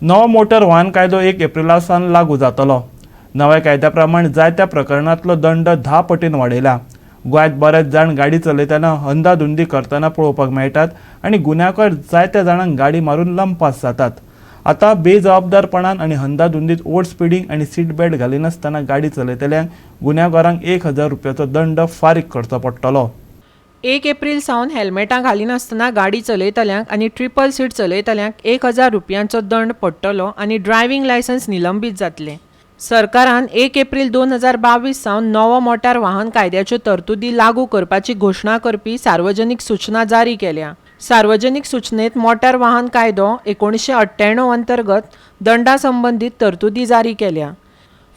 नवो मोटर वाहन कायदो 1 एप्रिला सावन लागू जातलो. नव्या कायद्या प्रमाण जायत्या प्रकरणांतलो दंड 10 पटीन वाडयला. गोंयांत बरेच जाण गाडी चलयतना अंदाधुंदी करतना पळोवपाक मेळटात आनी गुन्यांवकार जायत्या जाणांक गाडी मारून लंपास जातात. आतां बेजबाबदारपणान आनी अंदाधुंदीत ओव्हर स्पिडींग आनी सीट बेल्ट घालिनासतना गाडी चलयतल्यांक गुन्यांवकारांक 1000 रुपयाचो दंड फारीक करचो पडटलो. 1 एप्रील सावन हेल्मेटां घालिनासतना गाडी चलयतल्यांक आनी ट्रिपल सीट चलयतल्यांक 1000 रुपयांचो दंड पडटलो आनी ड्रायव्हिंग लायसन्स निलंबीत जातलें. सरकारान 1 एप्रील 2022 सावन नवो मोटार वाहन कायद्याच्यो तरतुदी लागू करपाची घोशणा करपी सार्वजनीक सुचना जारी केल्या. सार्वजनीक सुचनेत मोटार वाहन कायदो 1998 अंतर्गत दंडा संबंदीत तरतुदी जारी केल्या.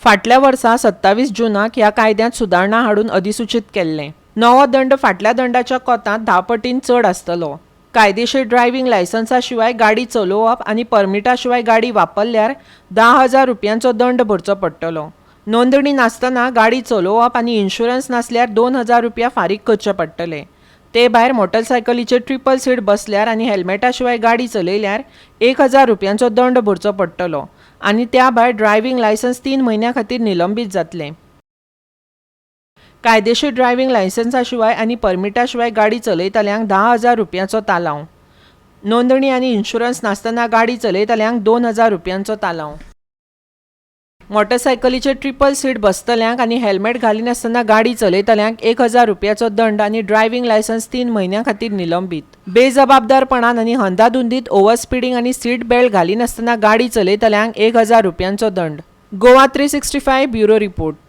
फाटल्या वर्सा 27 जुनाक ह्या कायद्यांत सुदारणा हाडून अधिसुचीत केल्लें. नवो दंड फाटल्या दंडाच्या कोतांत 10 पटीन चड आसतलो. कायदेशीर ड्रायव्हिंग लायसन्सा शिवाय गाडी चलोवप आनी परमिटा शिवाय गाडी वापरल्यार 10,000 रुपयांचो दंड भरचो पडटलो. नोंदणी नासतना गाडी चलोवप आनी इन्शुरन्स नासल्यार 2000 रुपया फारीक करचे पडटले. ते भायर मोटरसायकलीचेर ट्रिपल सीट बसल्यार आनी हेल्मेटा शिवाय गाडी चलयल्यार 1000 रुपयांचो दंड भरचो पडटलो आनी त्या भायर ड्रायव्हिंग लायसन्स 3 म्हयन्यां खातीर निलंबीत जातलें. कायदेशीर ड्रायव्हिंग लायसन्सा शिवाय आनी परमिटा शिवाय गाडी चलयतल्यांक 10,000 रुपयांचो तालांव. नोंदणी आनी इन्शुरन्स नासतना गाडी चलयतल्यांक 2000 रुपयांचो तालांव. मोटरसायकलीचेर ट्रिपल सीट बसतल्यांक आनी हेल्मेट घालिनासतना गाडी चलयतल्यांक 1000 रुपयाचो दंड आनी ड्रायव्हिंग लायसन्स 3 म्हयन्यां खातीर निलंबीत. बेजबाबदारपणान आनी अंदाधुंदीत ओव्हर स्पिडींग आनी सीट बेल्ट घालिनासतना गाडी चलयतल्यांक 1000 रुपयांचो दंड. Goa 365 bureau report.